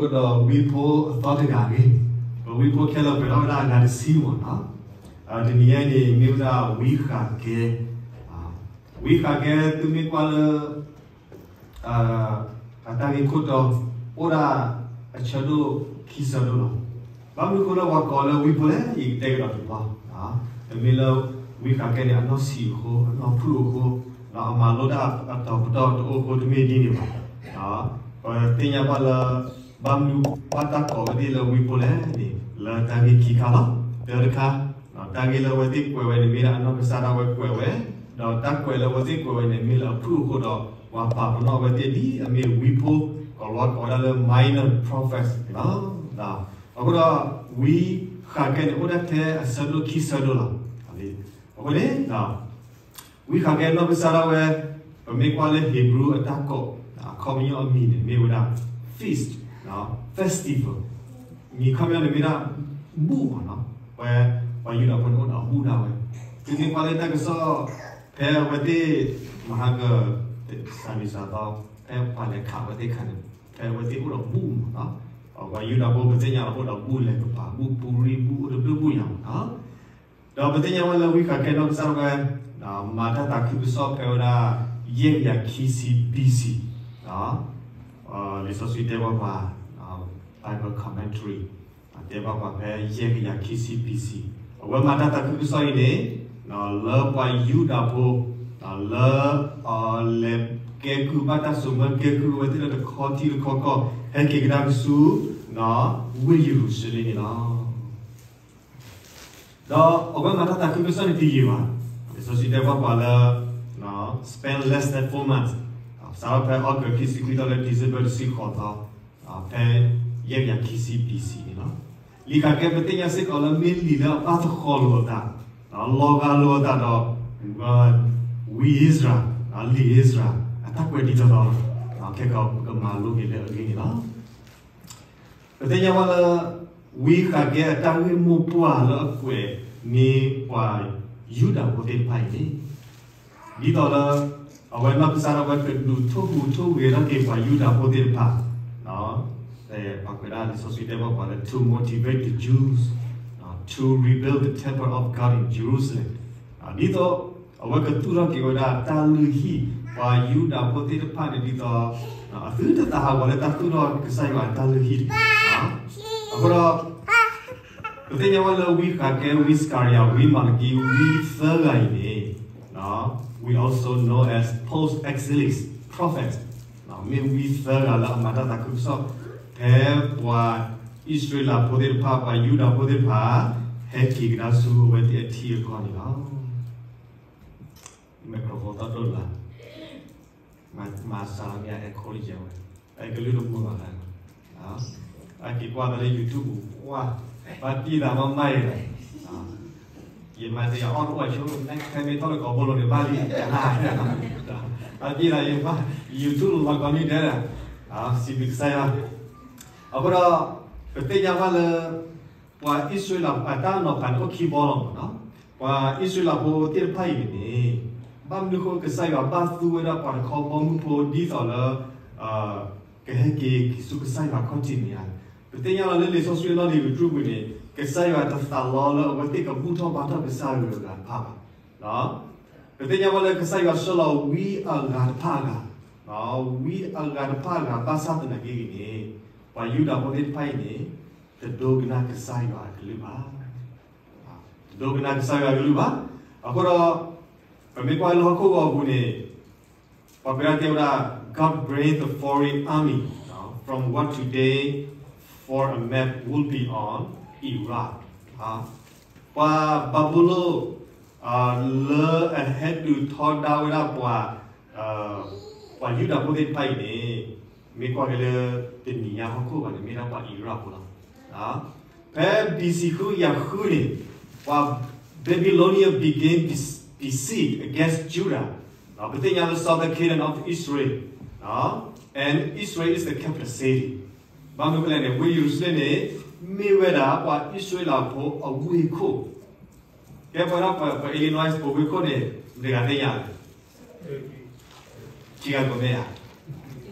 ကဒီးဝံဖိအသီတဂၤန့ၣ်, ပဝံဖိခဲလၢာ်ပှဲၤထီၣ်ဝဲဒၣ်အဂၤတဆံမ့ၢ်နီၤ. တနံၤညါအံၤန့ၣ် မ့ၢ်ဝဲဒၣ်ဝံဃးကဲ, ဝံဃးကဲသုမ့ၢ်ကွၢ်လၢ အတၢ်ဂ့ၢ်ခိၣ်တီ အိၣ်ဒၣ်အဆၢဒိၣ်ခံဆၢဒိၣ်လီၤ. ဘၣ်မနုၤအဃိလၢပှၤကိးလၢဝံဖိလဲၣ် ယကတဲကဒီးတဘျီ, တမ့ၢ်လၢဝံဃးကဲန့ၣ် အနီၢ်ဆံးအဃိ, အနီၢ်ဖုၣ်အဃိ, ဒီးအမၤလိတၢ်အတီၤပတီၢ်တအိၣ်အဃိ တမ့ၢ်ဒ်န့ၣ်ဘၣ်. ပသ့ၣ်ညါဘၣ်လၢ ဘၣ်မနုၤဘၣ်တၢ်ကိးဝဲသ့ၣ်လၢဝံဖိလဲၣ်န့ၣ် လၢတၢ်ဂ့ၢ်ခံခါလီၤ. တၢတခါ တၢ်ဂ့ၢ်လၢအဝဲသ့ၣ်ကွဲးဝဲန့ၣ် မ့ၢ်ဒၣ်အနီၢ်ကစၢ်ဒၣ်ဝဲကွဲးဝဲ, ဒီးတၢ်ကွဲးလၢအဝဲသ့ၣ်ကွဲးဝဲန့ၣ် မ့ၢ်လၢအဖုၣ်အဃိဒီး ပှၤပာ်ပနီၣ်အဝဲသ့ၣ်ဒ်အမ့ၢ်ဝံဖိ, ကိးလီၤကိးဝဲဒၣ်လၢ minor prophets န့ၣ်လီၤ. အဃိဒီး ဝံဃးကဲန့ၣ် အိၣ်ဒၣ်ထဲအဆၢဒိၣ်ခံဆၢဒိၣ်လီၤ. အဃိန့ၣ် ဝံဃးကဲနီၢ်ကစၢ်ဒၣ်ဝဲ, ပမ့ၢ်ကွၢ်လၢ Hebrew အတၢ်ကိး အခီပညီအမံၤန့ၣ် မ့ၢ်ဝဲဒၣ် feast, festival, မံၤခီပညီန့ၣ်မ့ၢ်ဒၣ် ဘူၣ်မ့ၢ်နီၤ, ဝဲ ပှၤယူဒၤဖိန့ၣ်အိၣ်ဒီးဘူၣ်ဒၣ်ဝဲ, သုမ့ၢ်ကွၢ်လၢတၢ်ကစီၣ် ဖဲအဝဲသ့ၣ် မဟါက စၤနံၤစၤသီ ဖဲပှၤလဲၤခးအဝဲသ့ၣ်အခါန့ၣ် ဖဲအဝဲသ့ၣ်အိၣ်ဒီးဘူၣ်မ့ၢ်နီၤ, ပှၤယူဒၤဖိပသ့ၣ်ညါလီၤအိၣ်ဒီးဘူၣ်လဲၤကပၤ ဘူၣ်ပူၤရံ ဘူၣ်အိၣ်တဘျုးဘူၣ်ညါမ့ၢ်နီၤ. ဒီးပသ့ၣ်ညါဝဲလၢဝံဃးကဲနီၢ်ကစၢ်ဒၣ်ဝဲ မၤတၢ်သးခုကစီၣ်ဖဲဝဲဒၣ် ယဲၢ်ကယၤခံဆံ B C, လံာ်စီဆှံတဲဘၣ်ပှၤ Bible commentary တဲဘၣ်ပှၤဖဲ ယဲၢ်ကယၤခံဆံ B C, အဝဲမၤတၢ်သးခုကစီၣ်အံၤန့ၣ် လၢပှၤယူဒၤဖိ လၢ လဲၤကဲကုၢ်ဘၣ်တၢ်စိာ်မၢကဲကုၢ်အဝဲသ့ၣ်လၢတခီထံတခီကီၢ် ဟဲက့ၤကဒါကဆူ ဝ့ၢ်ယရူၤၡလ့ၣ်န့ၣ်လီၤ. ဒီးအဝဲမၤတၢ်သးခုကစီၣ်န့ၣ်တယံာ်ဘၣ်, လံာ်စီဆှံတဲဘၣ်ပှၤလၢ spend less than four months, စးထီၣ်ဖဲ August ခံဆံခွံသီလၢ December တဆံဃိးသီ, ဖဲ ယဲၢ်ကယၤခံဆံ B C န့ၣ်လီၤ. လံာ်ဃးကဲပသ့ၣ်ညါစ့ၢ်ကီးလၢမ့ၢ်လံာ်လၢအဘၣ်သဃီၤလိာ်အသး, လီၤဂာ်လိာ်အသးဒီး ဝံအံၣ်စရ့လး, လံာ်အံၣ်စရ့လး အတၢ်ကွဲးဒ်သိးသိး, ခဲကီးပကမၤလိက့ၤလၢအဂ့ၢ်န့ၣ်လီၤ. ပသ့ၣ်ညါဘၣ်လၢ ဝံဃးကဲအတၢ်ဂ့ၢ်မိၢ်ပှၢ်လၢအကွဲးန့ၢ်ပှၤယူဒၤဖိသ့ၣ်တဖၣ်အံၤန့ၣ်, ဒ်သိးလၢ အဝဲနီၢ်ကစၢ်ဒၣ်ဝဲကဒုးထိၣ်ဟူးထိၣ်ဂဲၤထီၣ်က့ၤပှၤယူဒၤဖိသ့ၣ်တဖၣ်, ပှၤကွဲးဒၣ်လံာ်စီဆှံတဲဘၣ်ပှၤလၢ to motivate the Jews to rebuild the temple of God in Jerusalem, ဒ်သိး အဝဲကသူၣ်ထီၣ်က့ၤဝဲဒၣ်တၢ်လုၢ်ဟံၣ် ပှၤယူဒၤဖိသ့ၣ်တဖၣ်န့ၣ်ဒ်သိး အသုတသးဟးဂီၤလၢတၢ်သူၣ်ထီၣ်ကစၢ်ယွၤအတၢ်လုၢ်ဟံၣ်တက့ၢ်. အဃိဒီး ပသ့ၣ်ညါဝဲလၢဝံဃးကဲ, ဝံစကၤရယၤ, ဝံမၤလကံ, ဝံသၢဂၤအံၤန့ၣ် we also know as post-exilic prophets, မ့ၢ်ဝံသၢဂၤလၢအမၤတၢ်သးခုကစီၣ် ဖဲပှၤအံၣ်စရ့လးဖိသ့ၣ်တဖၣ်, ပှၤယူဒၤဖိသ့ၣ်တဖၣ် ဟဲက့ၤကဒါဆူအဝဲသ့ၣ်အထံအကီၢ်န့ၣ်လီၤ. မဲာ်ကီၢ်ဖိသီၣ်ဒိၣ်လၢ်, မၤစၢ်လီၤမ့ၢ်အအဲၣ်ခိၣ်လၢယဲဝဲ, အဲၣ်ကလုၢ်တမုာ်ဘၣ်လၢ, အက့ၤကွၢ်သးလၢ YouTube ပူၤ, ဝါ, ဘၣ်တံၢ်သးမးမးအံၤလီၤ. ယမၤတယၤအီၣ်တအိၣ်ဆိ, နဖဲမ့ၢ်ထီၣ်လၢကီၢ်ဘိလိၤန့ၣ်ဘၣ်လံ, ဘၣ်တံၢ်သးယဘၣ် YouTube လီၤကီးန့ၣ်တဲဒၣ်, စံးဘျုးကစၢ်ယွၤ. အဃိဒီး ပသ့ၣ်ညါဘၣ်လၢ ပှၤအံၣ်စရ့လးအတၢ်နီၤဖးန့ၣ်အိၣ်ခံဘီလီၤမ့ၢ်နီၤ. ပှၤအံၣ်စရ့လးဖိသ့ၣ်တဖၣ်အံၤန့ၣ် ဘၣ်မနုၤဃိကစၢ်ယွၤဘၣ်သူဝဲဒၣ်ပှၤတခီဘီမုၢ်ဖိဒ်သိးလၢ ကဟဲက့ၤဆူကစၢ်ယွၤခီၣ်ထံးန့ၣ်ဧါ. ပသ့ၣ်ညါလီၤလၢလံာ်စီဆှံအလီၢ်လံၤပူၤတြူၢ်ပူၤန့ၣ် ကစၢ်ယွၤတသးလီလၢအဝဲသ့ၣ်ကဘူၣ်ထီၣ်ဘါထီၣ်ကစၢ်အဂုၤအဂၤတဖၣ်ဘၣ်. ပသ့ၣ်ညါဘၣ်လၢကစၢ်ယွၤဆှၢလီၤဝံအဂၤတဖၣ်အဂၤ, ဝံအဂၤတဖၣ်အဂၤဘၣ်ဆၣ်သနာ်က့ဂ့ၤန့ၣ် ပှၤယူဒၤဖိသ့ၣ်တဖၣ်အံၤန့ၣ် တဒိကနၣ်ကစၢ်ယွၤအကလုၢ်ဘၣ်. တဒိကနၣ်ကစၢ်ယွၤအကလုၢ်ဘၣ်. အဃိဒီး ပမ့ၢ်ကွၢ်လၢဟီၣ်ခိၣ်ဂီၤအပူၤန့ၣ် ပှၤကွဲးဒၣ်တဲဝဲဒၣ် God bring the foreign army from what today for a map will be on Iraq. ပှၤဘၤဘူလိၣ် လၢအဟဲဒုးထီဒါဝဲဒၣ်ပှၤ ပှၤယူဒၤဖိသ့ၣ်တဖၣ်အံၤန့ၣ် မ့ၢ်ကွၢ်က့ၤလၢတနံၤညါဟီၣ်ခိၣ်ဂီၤန့ၣ် မ့ၢ်ဒၣ်ပှၤအံၤရၣ်ဖိလီၤ. ဖဲ B C ဃုကယၤဃုန့ၣ် ပှၤ Babylonian began besiege against Judah, ပသ့ၣ်ညါလၢ southern Canaan of Israel, and Israel is the capital city. ဘၣ်မနုၤလဲၣ်န့ၣ် ဝ့ၢ်ယရူၤၡလ့ၣ်န့ၣ် မ့ၢ်ဝဲဒၣ်ပှၤအံၣ်စရ့လးဖိအဝ့ၢ်ခိၣ် ကဲပဝဲဒၣ်ပှၤ Illinois ပဝ့ၢ်ခိၣ်န့ၣ် မတၤတဂၤသ့ၣ်ညါလဲၣ်. ထံဂၤကီၢ်မဲာ်ဧါ.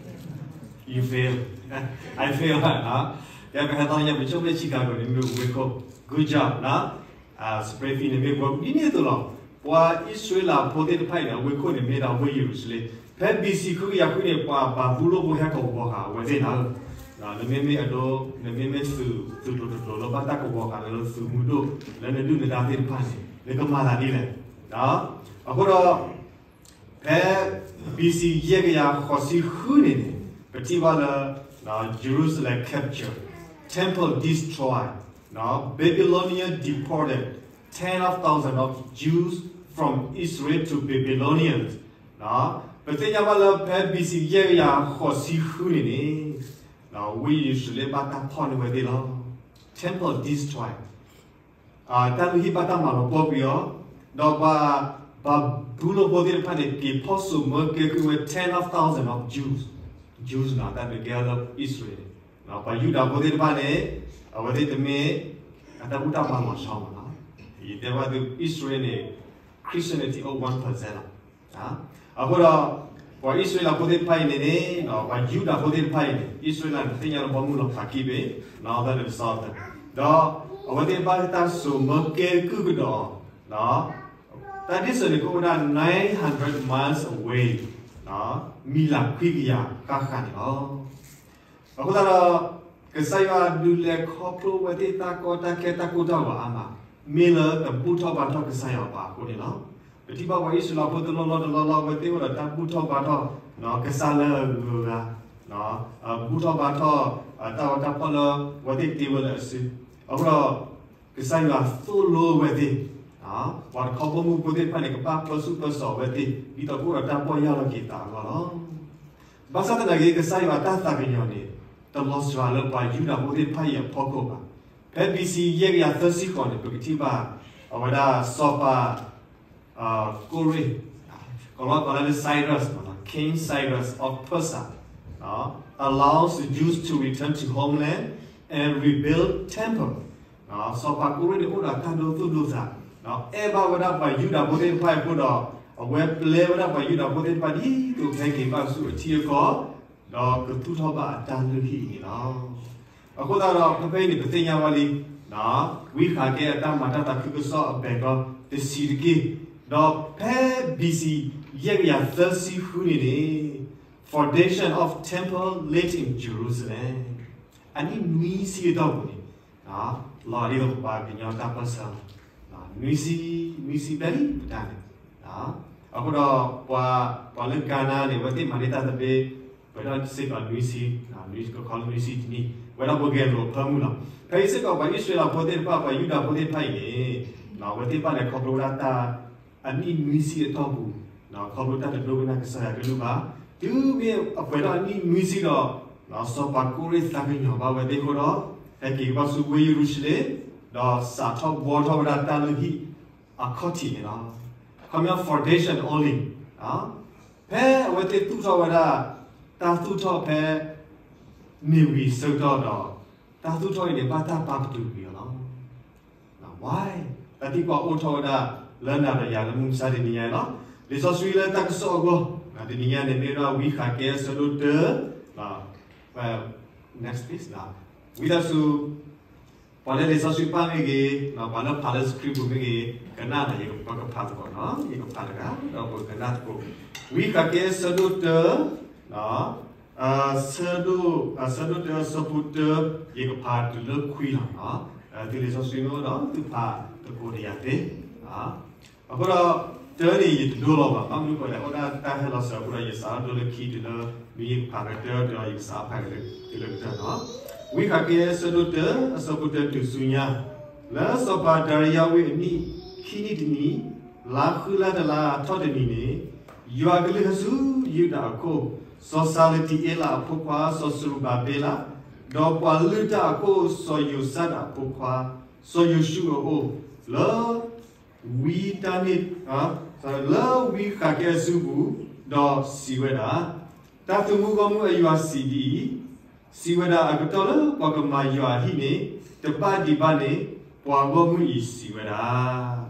You fail. I feel ကဲ ပဟဲသီညါ ပဆိကမိၣ် Chicago န့ၣ်မ့ၢ်ဝ့ၢ်ခိၣ် good job နီၤ Springfield န့ၣ်မ့ၢ်ဝ့ၢ်ခိၣ် ဒ်န့ၣ်အသိးလီၤ. ပှၤအံၣ်စရ့လးဖိသ့ၣ်တဖၣ်အံၤန့ၣ် အဝ့ၢ်ခိၣ်န့ၣ်မ့ၢ်ဒၣ်ဝ့ၢ်ယရူၤၡလ့ၣ်. ဖဲ B C ဃုကယၤဃုန့ၣ် ပှၤဘၤဘူလိၣ်ဖိဟဲကဝီၤဃာ်အဝဲသ့ၣ်နၤဧၢ, နမ့မ့ၢ်အဒိ နမ့မ့ၢ်သုး သုးကျိၤတကျိၤလၢဘၣ်တၢ်ကဝီၤဃာ်နၤလၢသုးမုၢ်ဒိၣ် လၢနဒုၣ်နဒါသ့ၣ်တဖၣ်န့ၣ် နကမၤသးဒ်လဲၣ်. အဃိဒီး ဖဲ B C ယဲၢ်ကယၤဃိးဆံဃုန့ၣ်န့ၣ် ပထံၣ်ဘၣ်လၢ Jerusalem capture, temple destroy, Babylonian deported ten of thousand of Jews from Israel to Babylonians. ပသ့ၣ်ညါဘၣ်လၢဖဲ B C ယဲၢ်ကယၤဃိးဆံဃုန့ၣ်န့ၣ် ဝ့ၢ်ယရူၤၡလ့ၣ်ဘၣ်တၢ်ဖီၣ်န့ၢ်ဝဲသ့ၣ်လီၤ. Temple destroy တၢ်လုၢ်ဟံၣ်ဘၣ်တၢ်မၤလီၤပှီၢ်ကွံာ်အီၤ, ဒီးပှၤ ဘၤဘူလိၣ်ဖိသ့ၣ်တဖၣ်န့ၣ် က့ၤဖီၣ်စိာ်မၢကဲကုၢ်ဝဲ ten of thousand of Jews, Jews နီၤ တၢ်ဒုးကဲထီၣ်လၢအံၣ်စရ့လးန့ၣ်, ပှၤယူဒၤဖိသ့ၣ်တဖၣ်န့ၣ် အဝဲသ့ၣ်တမ့ၢ် အတၢ်ဘူၣ်တၢ်ဘါလီၤဆီမးနီၤ, ယတဲဘၣ်သု အံၣ်စရ့လးန့ၣ် Christianity own one percent လီၤ. အဃိဒီး ပှၤအံၣ်စရ့လးဖိသ့ၣ်တဖၣ်အံၤန့ၣ်န့ၣ် ပှၤယူဒၤဖိသ့ၣ်တဖၣ်အံၤန့ၣ် အံၣ်စရ့လးန့ၣ် သ့ၣ်ညါလၢဘီမုၢ်လီၤဖးခံဘ့ၣ် နီၢ်သၢန့ၣ်တစီၣ်တၢၢ်, ဒီးအဝဲသ့ၣ်ဘၣ်တၢ်စိာ်မၢကဲကုၢ်ကဒီး, တၢ်ဒ်သိးန့ၣ်ကအိၣ်ဝဲဒၣ် nine hundred miles away, မံလးခွံကယၤဃၣ်ဃၣ်န့ၣ်လီၤ. အဃိသတးဒီး ကစၢ်ယွၤဒုးလဲၤခီဖျိဝဲသ့ၣ်တၢ်ကီတၢ်ခဲတၢ်ကိၢ်တၢ်ဂီၤအါမး, မ့ၢ်လၢတဘူၣ်ထီၣ်ဘါထီၣ်ကစၢ်ယွၤအပှၤအဃိန့ၣ်လီၤ. ပထံၣ်ဘၣ်ပှၤအံၣ်စရ့လးဖိတလီၢ်လီၢ်တလီၢ်လီၢ် အဝဲသ့ၣ်အိၣ်ဒီးတၢ်ဘူၣ်ထီၣ်ဘါထီၣ် ကစၢ်လၢအဂုၤအဂၤ, ဘူၣ်ထီၣ်ဘါထီၣ် တၢ်ဂီၤတၢ်ဖီၣ်လၢအဝဲသ့ၣ်တ့ဝဲလၢအစု, အဃိဒီး ကစၢ်ယွၤသိၣ်လိဝဲသ့ၣ်, ပှၤတခီဘီမုၢ်ဖိသ့ၣ်တဖၣ်န့ၣ် ကဘၣ်ပၢဆူၣ်ပၢစိးဝဲသ့ၣ် ဒ်သိးကအိၣ်ဒီးတၢ်ပီၢ်ယၢ်လီၤက့ၤသးအဂီၢ်လီၤ. ဘၣ်ဆၣ်သနာ်က့ ကစၢ်ယွၤတၢ်သးကညီၤန့ၣ် တလီၤစှၤလၢပှၤယူဒၤဖိသ့ၣ်တဖၣ်အံၤအဖီခိၣ်ဘၣ်. ဖဲ B C ယဲၢ်ကယၤသၢဆံဃိးန့ၣ် ပကထံၣ်ဘၣ် အဝဲဒၣ်စီၤပၤ ကိရ့ၣ်, ကီၤလီၤကိၤလၢ Cyrus, King Cyrus of Persia, allows the Jews to return to homeland and rebuild temple. စီၤပၤကိရ့ၣ်န့ၣ်အိၣ်ဒီးတၢ်ဒိသူၣ်ဒိသး, အဲၣ်ဘၣ်ဝဲဒၣ်ပှၤယူဒၤဖိသ့ၣ်တဖၣ်အဃိဒီး အဝဲပျဲဝဲဒၣ်ပှၤယူဒၤဖိသ့ၣ်တဖၣ်ဒ်သိးဖဲက့ၤဘၣ်ဆူအထံအကီၢ် ဒီးကသူၣ်ထီၣ်ဘၣ်အတၢ်လုၢ်ဟံၣ်အံၤန့ၣ်လီၤ. အဃိသတးဒီး ဖဲဖဲအံၤန့ၣ် ပသ့ၣ်ညါဝဲလံ, ဝံဃးကဲအတၢ်မၤတၢ်သးခုကစီၣ်အဘဲၣ်ကီတဆံးတက့ၢ်, ဒီးဖဲ B C ယဲၢ်ကယၤသၢဆံဃုန့ၣ်န့ၣ် foundation of temple laid in Jerusalem အနံၣ်နွံဆံအတီၢ်ပူၤန့ၣ် လီၤဒ်သိးပပှၤကညီတၢ်ပၢၢ်ဆၢလီၤ, နွံဆံ, နွံဆံဘျဲၣ်လံပတၢ်န့ၣ်, အဃိဒီး ပှၤလၢကၤနၤန့ၣ် အဝဲသ့ၣ်မၤန့ၢ်တၢ်သဘျ့ ပှဲၤထီၣ်စ့ၢ်ကီးနွံဆံ, ကခီလၢနွံဆံတနံၣ် ဝဲဒၣ်ပှၤဂဲၤလိာ်အဖၢမုၢ်လီၤ. ဖဲအံၤစ့ၢ်ကီး ပှၤအံၣ်စရ့လးဖိသ့ၣ်တဖၣ် ပှၤယူဒၤဖိသ့ၣ်တဖၣ်အံၤန့ၣ် အဝဲသ့ၣ်ဘၣ်လဲၤခီဖျိဝဲဒၣ်တၢ် အနံၣ်နွံဆံအတီၢ်ပူၤ, ခီဖျိတၢ်တဒိကနၣ်ကစၢ်ယွၤကလုၢ်ဘၣ်. တုၤမ့ၢ်အပှဲၤထီၣ်အနံၣ်နွံဆံဒီး စီၤပၤကိရ့ၣ်သးကညီၤဘၣ်ဝဲသ့ၣ်အဃိဒီး ဟဲက့ၤကဘၣ်ဆူဝ့ၢ်ယရူၤၡလ့ၣ်, ဒီးစးထီၣ်ဘှီထီၣ်ဝဲဒၣ်တၢ်လုၢ်ဟံၣ်အခီၣ်ထံးန့ၣ်လီၤ. ခီပညီ foundation only, ဖဲအဝဲသ့ၣ်သူၣ်ထီၣ်ဝဲဒၣ် တၢ်သူၣ်ထီၣ်ဖဲ မ့ၢ်ဝံၤအဆၢကတီၢ်ဒီး တၢ်သူၣ်ထီၣ်အံၤန့ၣ် ဘၣ်တၢ်ပာ်ပတုာ်ကွံာ်အီၤလီၤ. ဝဲ တၢ်သံကွၢ်အိၣ်ထီၣ်ဝဲဒၣ် လၢနၤဒီးယၤလၢမုၢ်မဆါတနံၤညါအံၤလီၤ. လံာ်စီဆှံလၢတၢ်ကစီၣ်အဂီၢ် တနံၤညါန့ၣ် မ့ၢ်ဝဲဒၣ်ဝံဃးကဲအဆၢဒိၣ်တၢ, next please, ဝံသးစူၤ ပှၤလၢလံာ်စီဆှံပာ်မ့ၢ်ဂ့ၤ, ပှၤလၢဖးလၢ script ပူၤမ့ၢ်ဂ့ၤ, ကနၣ်ဒီးယကဖးသကိးနီၤ, ယကဖးတဂၤ ဒီးပကနၣ်သကိး, ဝံဃးကဲအဆၢဒိၣ်တၢ အဆၢဒိၣ်, အဆၢဒိၣ်တၢ အဆၢဖိတၢ ယကဖးတုၤလၢခွံလီၤ. သုလံာ်စီဆှံမ့ၢ်အိၣ်ဒီး သုဖးသကိးတယၤသ့. အဃိဒီး တၢန့ၣ်ယတဒိလီၤဘၣ်, ဘၣ်မနုၤအဃိလဲၣ်, အိၣ်ဒၣ်တၢ်ဟဲလီၤစၢၤအဃိဒီး ယစးထီၣ်ဒိလၢခံတုၤလၢ မ့ၢ်ယကဖးကတၢၢ်ဒီး ယကစးဖးကတၢၢ်တုၤလၢကတၢၢ်လီၤ. ဝံဃးကဲအဆၢဒိၣ်တၢ အဆၢဖိတၢတုၤဆူညါ, လၢစီၤပၤဒၤရံယၤဝ့ၢ်အနံၣ်ခံနံၣ်တနံၣ်, လါဃုလါတလါထီၣ်တနံၤန့ၣ်, ယွၤကလုၢ်ဟဲဆူယုဒၤအခိၣ်, စီၤၡၤလတံအ့လးအဖိခွါ စီၤစရူၤဘၤဘ့လး, ဒီးပှၤလုၢ်တၢ်အခိၣ် စီၤယိၤစဒၤအဖိခွါ စီၤယိၤၡူအအိၣ်, လၢ ဝံတၢ်န့ၣ်, လၢဝံဃးကဲအစုပူၤ, ဒီးစံးဝဲဒၣ်, တၢ်သုးမုၢ်ဂီၢ်မုၢ်အယွၤစံးဒ်အံၤ, စံးဝဲဒၣ် အကတီၢ်လၢပှၤကမၤယွၤအဟံၣ်န့ၣ် တဘၣ်ဒံးဘၣ်န့ၣ် ပှၤဂီၢ်မုၢ်အံၤစံးဝဲဒၣ်.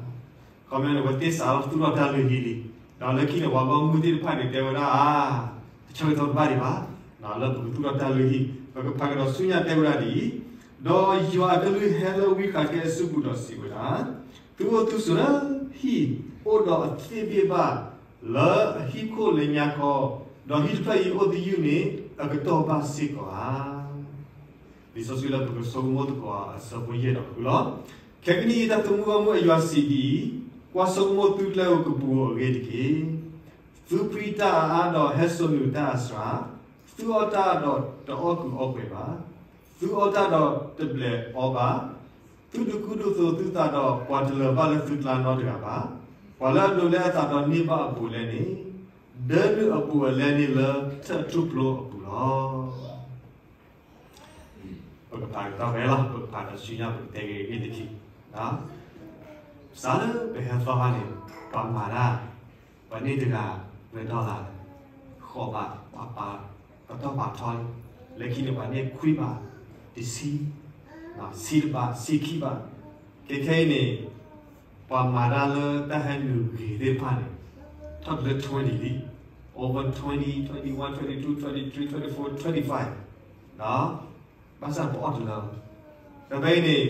ခီပညီန့ၣ် အဝဲသ့ၣ်စးထီၣ်သူၣ်ထီၣ်တၢ်လုၢ်ဟံၣ်လံ, ဒီးလၢခံန့ၣ် ပှၤဂီၢ်မုၢ်သ့ၣ်တဖၣ်န့ၣ် တဲဝဲဒၣ်, တဆၢကတီၢ်တဘၣ်ဒံးဘၣ်, လၢပကသူၣ်ထီၣ်တၢ်လုၢ်ဟံၣ်, ပကဖးကဒီးဆူညါတဲဝဲဒၣ်ဒ်အံၤ, ဒီးယွၤအကလုၢ်ဟဲလၢဝံဃးကဲအစုပူၤဒီးစံးဝဲဒၣ်, သုအိၣ်သုဆိးလၢဟံၣ်အိၣ်ဒီးအသ့ၣ်ဘ့ၣ်ဘၣ် လၢအဟံၣ်ခိၣ်လၢညါခီ, ဒီးဟံၣ်တဖျၢၣ်အံၤအိၣ်သယုၢ်န့ၣ် အကတီၢ်ဘၣ်စ့ၢ်ကီးဧါ. လံာ်စီဆှံလၢပကဆိကမိၣ်သကိးအဆၢဖိယဲၢ်ဒီးဃုလီၤ. ခဲကနံၣ်အံၤတၢ်သမူဂီၢ်မုၢ်အယွၤစံးဒ်အံၤ, ကွၢ်ဆိကမိၣ်သုကျဲဧိၤကပူၤဧိၤအဂ့ၢ်တက့ၢ်. သုဖှံတၢ်အါအါဒီးဟဲစိာ်နုာ်တၢ်အစှၤ, သုအီၣ်တၢ်ဒီးတအီၣ်ကုးအီပှဲၤဘၣ်, သုအီၣ်တၢ်ဒီးတဘျဲးအီဘၣ်, သုဒုးကူဒုးသိးသုသးဒီးပှၤတလၢၤဘၣ်လၢသုကျါနီတဂၤဘၣ်, ပှၤလၢအဒိးလဲအသးဒီးန့ၢ်ဘၣ်အဘူးအလဲန့ၣ်, ဒၢနုာ်အဘူးအလဲန့ၣ်လၢထၢၣ်ထူၣ်ဖျိအပူၤလီၤ. ပကဖးကတီၢ်ဖဲလီၤ, ပကဖးဒီးဆူညါပကတဲဂ့ၤဂ့ၤတက့ၢ်. စးလၢပဟဲသီခါန့ၣ်, ပှၤမၤတၢ်, ပှၤန့ၢ်တဂၤ ဝဲ dollar ဃိးဘး, ပှၤပာ်ပတီၢ်ပာ်ထီလံ, လၢခံန့ၣ်ပှၤန့ၢ်ခွံဘး, တဆံ, ဆံတဘး, ဆံခံဘး, ခဲခဲအံၤန့ၣ် ပှၤမၤတၢ်လၢတၢ်ဟဲနုာ်ဂ့ၤသ့ၣ်တဖၣ်န့ၣ်, ထီၣ်တုၤလၢ twenty လံ, over twenty, twenty-one, twenty-two, twenty-three, twenty-four, twenty-five, ဘၣ်ဆၣ်ပအီၣ်တလၢ, ဒီးဖဲအံၤန့ၣ်,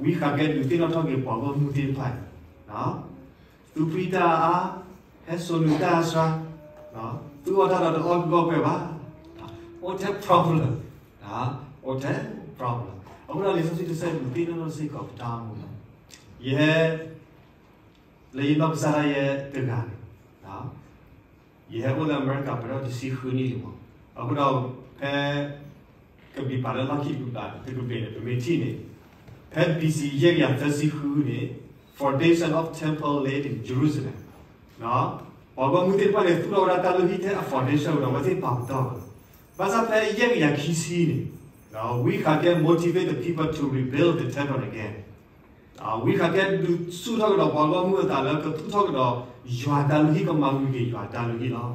ဝံဃးကဲဒုးသ့ၣ်နီၣ်ထီၣ်က့ၤပှၤဂီၢ်မုၢ်သ့ၣ်တဖၣ်အံၤ, သုဖှံတၢ်အါ, ဟဲစိာ်နုာ်တၢ်အစှၤ, သုအီၣ်တၢ်ဒီးတအီၣ်ကုးအီပှဲၤဘၣ်, အိၣ်ထဲ problem, အိၣ်ထဲ problem. အဃိဒီးလံာ်စီဆှံတဆၢအံၤဒုးသ့ၣ်နီၣ်ထီၣ်စ့ၢ်ကီးပတၢ်အိၣ်မူလီၤ. ယဟဲ လၢယနီၢ်ကစၢ်ဒၣ်ယဲတဂၤန့ၣ်, ယဟဲအိၣ်လၢအမဲရကၤပှဲၤထီၣ်တဆံဃုနံၣ်လံမး, အဃိဒီးဖဲ ကဘျံးပၤလၢလီၢ်ခံတကဘျံးန့ၣ် ပမ့ၢ်ထံၣ်န့ၣ်, ဖဲ B C ယဲၢ်ကယၤသၢဆံဃုန့ၣ်, foundation of temple laid in Jerusalem, ပှၤဂီၢ်မုၢ်သ့ၣ်တဖၣ်န့ၣ် သူၣ်ထီၣ်ဝဲဒၣ်တၢ်လုၢ်ဟံၣ်ထဲအ foundation ဝဲဒီးအဝဲသ့ၣ်ပာ်ပတီၢ်ဝဲ, ဘၣ်ဆၣ်ဖဲယဲၢ်ကယၤခံဆံန့ၣ်, ဝံဃးကဲ motivate the people to rebuild the temple again. ဝံဃးကဲဒုးဆူၣ်ထီၣ်ကဒီးပှၤဂီၢ်မုၢ်အသးလၢကသူၣ်ထီၣ်ကဒီးယွၤတၢ်လုၢ်ဟံၣ် ကမၤဂုာ်က့ၤယွၤတၢ်လုၢ်ဟံၣ်လီၤ.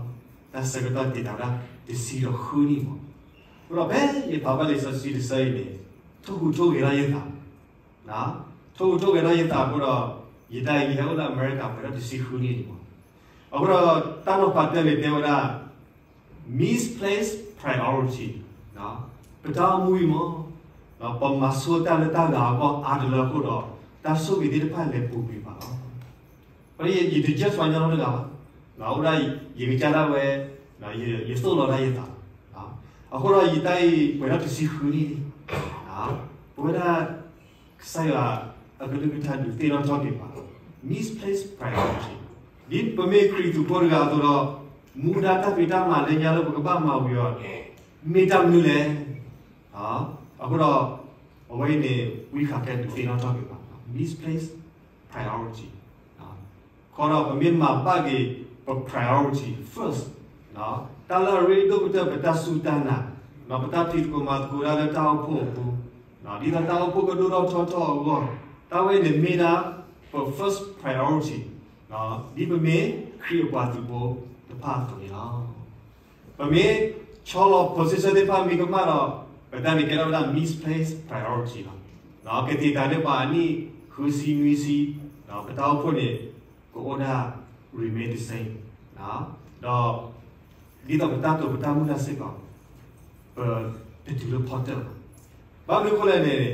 တၢ်ဆၢကတီၢ်တ့ၢ်တၢ်ဝဲဒၣ်တဆံဒီးဃုနံၣ်မး, အဃိဒီးဖဲယဖးဘၣ်လံာ်စီဆှံတဆၢအံၤန့ၣ်, ထိၣ်ဟူးထိၣ်ဂဲၤထီၣ်ယသး, ထိၣ်ဟူးထိၣ်ဂဲၤထီၣ်ယသးအဃိဒီး, ယတၢ်အံၤယဟဲအိၣ်လၢအမဲရကၤပှဲၤထီၣ်တဆံဃုနံၣ်လံမး, အဃိဒီးတၢ်နီၤဖးတၢၢ်န့ၣ်တဲဝဲဒၣ် misplaced priority, ပတၢ်အိၣ်မူအံၤမး, ပမၤဆိတၢ်လၢတၢ်ဂၤအဂီၢ်အါတလၢအဃိဒီး, တၢ်ဆိၣ်ဂ့ၤသ့ၣ်တဖၣ်လဲၤပူၤကွံာ်ပှၤလီၤ. ဖဲယတ judge ပှၤညီနီတဂၤဘၣ်, အဃိဒီးယကစၢ်ဒၣ်ဝဲ, ယသိၣ်လီၤဒၣ်ယသး, အဃိဒီးယတၢ်အံၤပှဲၤထီၣ်တဆံဃုနံၣ်လံ, ပဝဲဒၣ် ကစၢ်ယွၤအကလုၢ်ကထါဒုးသ့ၣ်နီၣ်ထီၣ်က့ၤပှၤလီၤ. Misplaced priority, ဒ်ပမ့ၢ်ခရံာ်သူးဖိတဂၤအသိးဒီး, မူဒါတၢ်ဖံးတၢ်မၤလၢညါလၢပကဘၣ်မၤဝံၤအီၤန့ၣ်, မ့ၢ်တၢ်မနုၤလဲၣ်. အဃိဒီး, အဝဲအံၤန့ၣ် ဝံဃးကဲဒုးသ့ၣ်နီၣ်ထီၣ်က့ၤပှၤ, misplaced priority, ခီဒီးပမ့ၢ်မၤဘၣ်က့ၤပ priority first, တၢ်လၢအရ့ဒိၣ်ကတၢၢ် ပတၢ်စူၢ်တၢ်နာ်, ပတၢ်ဖံးသကိးမၤသကိးဒၣ်လၢတၢ်အိၣ်ဖှိၣ်အပူၤ, ဒ်သိးတၢ်အိၣ်ဖှိၣ်ကဒိၣ်ထီၣ်ထီထီၣ်အဂီၢ်, တၢ်ဝဲအံၤန့ၣ်မ့ၢ်ဒၣ်ပ first priority, ဒ်ပမ့ၢ်ခရံာ်အပှၤသုးဖိတဖၣ်အသိးန့ၣ်လီၤ. ပမ့ၢ်ဆီလီၤ position သ့ၣ်တဖၣ်မံၤကမၣ်ဒီး, ပတၢ်န့ၣ်ကဲထီၣ်ဝဲဒၣ် misplaced priority လီၤ. ကသံၣ်သရၣ်န့ၣ်ပှၤအနံၣ်ဃုဆံနွံဆံ, ပတၢ်အိၣ်ဖှိၣ်န့ၣ် ကအိၣ်ဒၣ် remain the same, ဒီး ဒ်သိးပတၢ်တိာ်ပတၢ်မုၢ်လၢ်စ့ၢ်ကီး, ပတတုၤလၢဖီတၢၣ်ဘၣ်. ဘၣ်မနုၤအဃိလဲၣ်န့ၣ်,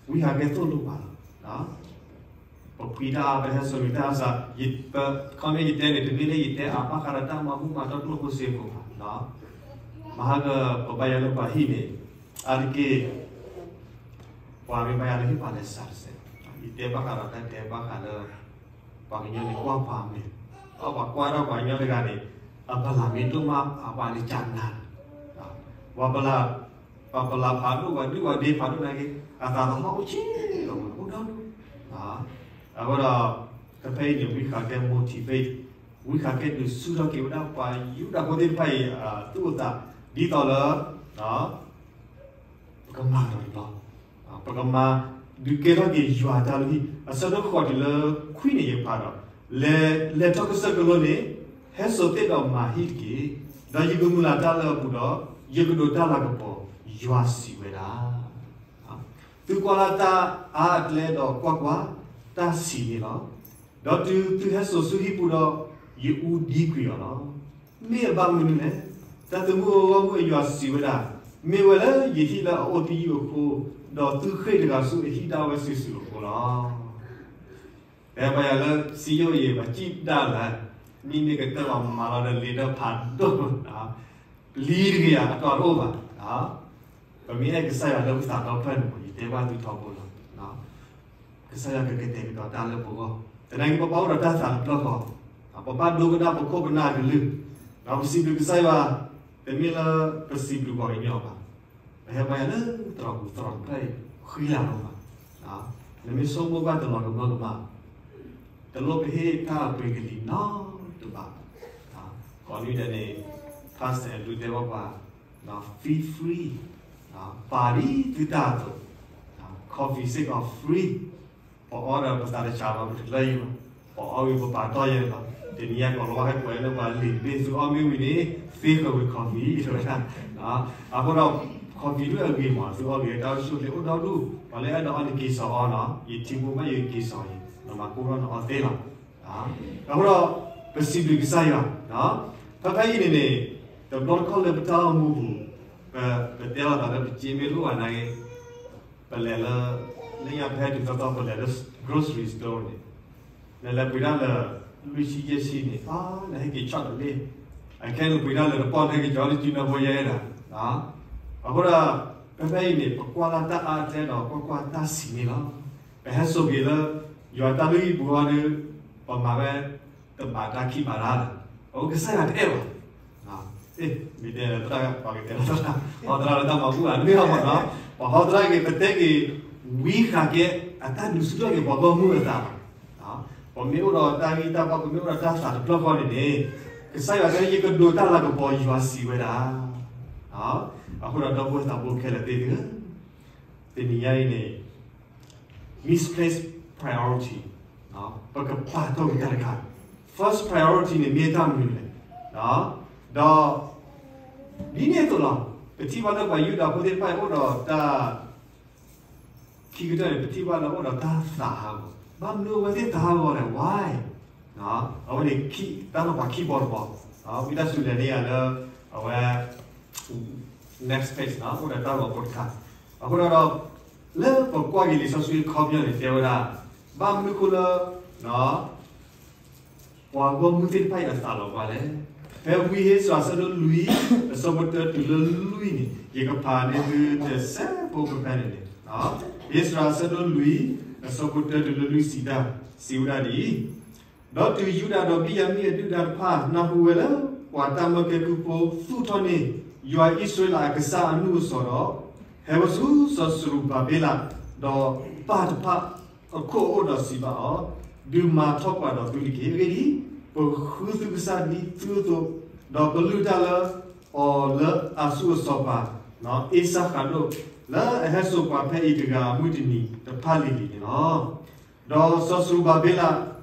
ဝံဃးကဲသိၣ်လိပှၤလီၤ. ပဖှံတၢ်အါ ပဟဲစိာ်နုာ်တၢ်အါစ့ၢ်, ခီမ့ၢ်ယတဲန့ၣ် တမ့ၢ်လၢယတဲအါဘၣ်ဃးဒီးတၢ်မၤဘူၣ်မၤတီၢ်ကျိၣ်ဖိစ့ဖိဘၣ်, မဟါကပဘါယွၤလၢပှၤဟံၣ်န့ၣ်, အါတက့ၢ် ပှၤမ့ၢ်ဘါယွၤလၢဟ့ၣ်ပှၤလဲၤစးတစဲး, ယတဲဘၣ်ဃးဒီးတၢ်တဲဘၣ်ဃးလၢ ပှၤကညီန့ၣ်ကွၢ်ပှၤမဲာ်, ဒီးပှၤကွၢ်ထီၣ်ပှၤကညီတဂၤန့ၣ်, အပလၢ်မ့ၢ်ဒိၣ်မး အပှၤန့ၣ်ကနၣ်, ပှၤပလၢ်, ပှၤပလၢ်ဖးဒိၣ် ပှၤဒုၣ်ပှၤဒ့ဖးဒိၣ်နာ်က့, အသးသဟီၣ်အိၣ်ဆံးလီၤမး အိၣ်ဒီဒူၣ်, အဃိဒီး, ကဖဲအံၤန့ၣ် ဝံဃးကဲ motivate, ဝံဃးကဲဒုးဆူၣ်ထီၣ်က့ၤဝဲဒၣ်ပှၤယူဒၤဖိသ့ၣ်တဖၣ်အံၤ သူၣ်အသး, ဒ်သိးလၢ ပကမၤကဒီးတဘျီ, ပကမၤဒုးကဲထီၣ်က့ၤယွၤတၢ်လုၢ်ဟံၣ်, အဆၢဒိၣ်ဃိးတုၤလၢခွံန့ၣ်ယဖးဒီး, လဲၤ, လဲၤထီၣ်ကစၢၢ်ကလိန့ၣ်, ဟဲစိာ်သ့ၣ်ဒီးမၤဟံၣ်တက့ၢ်, ဒီးယကမုၢ်လၢ်တၢ်လၢအပူၤဒီး, ယကဒိးတၢ်လၤကပီၤ, ယွၤစံးဝဲဒၣ်. သုကွၢ်လၢတၢ်အါအကျဲဒီးကွၢ်ကွၢ်, တၢ်ဆံးန့ၣ်လီၤ. ဒီးတုၤသုဟဲစိာ်ဆူဟံၣ်ပူၤဒီး, ယအူဒံကွံာ်အီၤလီၤ. မ့ၢ်အဘၣ်မနုၤလဲၣ်. တၢ်သမူဂီၢ်မုၢ်အယွၤစံးဝဲဒၣ်, မ့ၢ်ဝဲလၢယဟံၣ်လၢအအိၣ်သယုၢ်အဃိ, ဒီးသုဃ့ၢ်တဂၤဆူအဟံၣ်ဒၣ်ဝဲစုာ်စုာ်အဃိလီၤ. ပဟဲပှၤယၤလၢစံယိၣ်အံၤ ပှၤစံၣ်ဒၣ်လၢ မ့မ့ၢ်ကတၢၢ်လီၤမၤလီၤဒီးလ့ဒၢၣ်ဖးဒိၣ်, ပလံၤတဂ့ၤဧါ အတီတအိၣ်ဘၣ်. ပမ့ၢ်အဲၣ်ကစၢ်ယွၤလၢပသးဒီဖျၢၣ်န့ၣ် ယတဲဘၣ်သုထီဘိလီၤ. ကစၢ်ယွၤကကတဲာ်ကတီၤတၢ်လၢပဂီၢ်, သနာ်က့ပဘၣ်အိၣ်ဒီးတၢ်သးတဖျၢၣ်ဃီ, ပဘၣ်ဒိကနၣ်ပခိၣ်ပနၢ်အကလုၢ်, ဒီးပစံးဘျုးကစၢ်ယွၤ, တမ့ၢ်လၢပစံးဘျုးပှၤကညီဘၣ်. ပဟဲပှၤယၤလၢသရိာ်ပူၤသရိာ်တဖျၢၣ်အံၤ ဃံလၤလီၤဘၣ်. နမ့ၢ်ဆိကမိၣ်ဘၣ်တလီၤကမၢကမၣ်, တလိၣ်ပဟ့ၣ်တၢ်အပှ့ၤကလံၤနီတဘးဘၣ်. ကိးနွံဒဲးန့ၣ် Pastor Andrew တဲဘၣ်ပှၤ feel free, ပာ်ဒ်သုတၢ်အသိး, coffee စ့ၢ်ကီး free, ပအီဒီးပသးတဆးဘၣ် ပတလၢယံၤဘၣ်, ပအီဝံၤပပာ်တီၢ်ယဲလီၤ. တနံၤညါကိးလီၤဝါဟဲကွဲးလၢပှၤလံာ်တဘ့ၣ် သုအီၣ်မ့ၢ်ဝံၤန့ၣ် သ့ဃၢၤဝံၤ coffee တဝဲဒၣ်. အဃိဒီး coffee ဒုးအဂ့ၤမး သုအီၣ်ဂ့ၤတၢ်အိၣ်ဆူၣ်အိၣ်ချ့အိၣ်ဒီဒူၣ်, ပှၤလၢအဲၣ်ဒိးအီၣ်န့ၣ်က့ၤစိာ်အီၤနီၤ, ယထံဖိဘၣ်ယက့ၤစိာ်အံၤ နမၤကိၢ်ထီၣ်နအီၣ်သ့လီၤ. အဃိဒီး ပစံးဘျုးကစၢ်ယွၤ, ဖဲဖဲအံၤန့ၣ်န့ၣ် တဘျီတခီၣ်လၢပတၢ်အိၣ်မူပူၤ, ပ ပတဲလိာ်သးလၢပစ့မ့ၢ်လိၣ်ဘၣ်နာ်က့, ပလဲၤလၢ လၢညါပဟဲတုၤသီသီပလဲၤလၢ grocery store န့ၣ်, နလဲၤပှ့ၤဒၣ်လၢ လွံၢ်ဆံယဲၢ်ဆံန့ၣ် အါ နဟဲက့ၤဆီတလဲၣ်, အခဲနပှ့ၤဒၣ်လၢတပီၢ်နဟဲက့ၤကီလၢကၠူနၢဖိယဲဒၣ်, အဃိဒီး ဖဲဖဲအံၤန့ၣ် ပကွၢ်လၢတၢ်အါတဲဒီးကွၢ်ကွၢ်တၢ်စံးန့ၣ်လီၤ. ပဟဲစိာ်က့ၤလၢ ယွၤတၢ်လုၢ်ဟံၣ်ပူၤဃီဒီး ပမၤဝဲ တဘၣ်တၢ်ခံးဘၣ်တၢ်လၢ အဃိကစၢ်ယွၤတအဲၣ်ဘၣ်. မ့ၢ်တဲသရၣ်ပှၤကတဲလီၤသရၣ် ဟီသရၣ်လၢတၢ်မၤဘူၣ်ဧါ မ့ၢ်အီၤမ့ၢ်နီၤ, ပှၤဟီသရၣ်က့ၤ ပတဲက့ၤ ဝံဃာ်ကဲ အတၢ်ဒုးဆူၣ်ထီၣ်က့ၤပှၤဂီၢ်မုၢ်အသးလီၤ. ပမ့ၢ်အိၣ်ဒီးတၢ်ဂံၢ်တၢ်ဘါ ပမ့ၢ်အိၣ်ဒီးတၢ်သးတဖျၢၣ်ဃီန့ၣ်န့ၣ် ကစၢ်ယွၤတဲ ယကဒိးတၢ်လၤကပီၤယွၤစံးဝဲဒၣ်. အဃိဒီးဒီပုၢ်ဝဲၢ်သးဘိခဲလၢာ်သ့ၣ်ဧၢ, တနံၤညါအံၤန့ၣ် misplaced priority, ပကပာ်ထီၣ်က့ၤတၢ်တခါ, first priority န့ၣ်မ့ၢ်တၢ်မနုၤလဲၣ်. ဒီး ဒ်န့ၣ်အသိးလီၤ, ပထံၣ်ဘၣ်လၢပှၤယူဒၤဖိသ့ၣ်တဖၣ်အံၤအိၣ်ဒီးတၢ် ခံကတၢၢ်န့ၣ် ပထံၣ်ဘၣ်လၢအိၣ်ဒီးတၢ်သးဟးဂီၤ, ဘၣ်မနုၤအဝဲသ့ၣ်သးဟးဂီၤလဲၣ် why? အဝဲန့ၣ် တၢ်နီၤဖးခံဘီတဘီ, ဝံသးစူၤလဲၤန့ၢ်ယၤလၢ အဝဲ next page အိၣ်ဒီးတၢ်ဂီၤဖိတခါ, အဃိဒီး လၢပကွၢ်က့ၤလံာ်စီဆှံအခီပညီန့ၣ် တဲဝဲဒၣ် ဘၣ်မနုၤအဃိလၢ ပှၤဂီၢ်မုၢ်သ့ၣ်တဖၣ်အံၤအသးလီၤပှၤလဲၣ်. ဖဲဝံဧ့စြၤအဆၢဒိၣ်လွံၢ် အဆၢဖိတၢတုၤလၢလွံၢ်န့ၣ် ယကဖးန့ၢ်သုတစဲးဖိဖဲဖဲန့ၣ်န့ၣ်, ဧ့စြၤအဆၢဒိၣ်လွံၢ် အဆၢဖိတၢတုၤလၢလွံၢ်စံးတၢ်, စံးဝဲဒၣ်ဒ်အံၤ, ဒီးတုၤယူဒၤဒီးဘံၣ်ယၤမံၣ်အဒုၣ်အဒါတဖၣ် နၢ်ဟူဝဲလၢ ပှၤတၢ်မၢကဲကုၢ်ဖိ သူၣ်ထီၣ်န့ၢ် ယွၤအံၣ်စရ့လးအကစၢ်အနူၢ်အစီၤဒီး ဟဲဝဲဆူစီၤစရူၤဘၤဘ့လး ဒီးပၢ်တဖၣ်အခိၣ်အအိၣ်ဒီးစံးဘၣ်အီၤ, ဒုးမၤထီၣ်ပှၤဒီးသုတက့ၢ်. အဂ့ၢ်ဒ်အံၤ, ပဃုသုကစၢ်ဒ်သုအသိး, ဒီးပလုၢ်တၢ်လၢအီၤလၢအါဆူအစီၤပၤ အ့စၢ်ဃးဒိၣ်, လၢအဟဲစိာ်ပှၤဖဲအံၤတဂၤအမုၢ်တနံၤတဖၣ်လံၤလံၤန့ၣ်လီၤ. ဒီးစီၤစရူၤဘၤဘ့လး,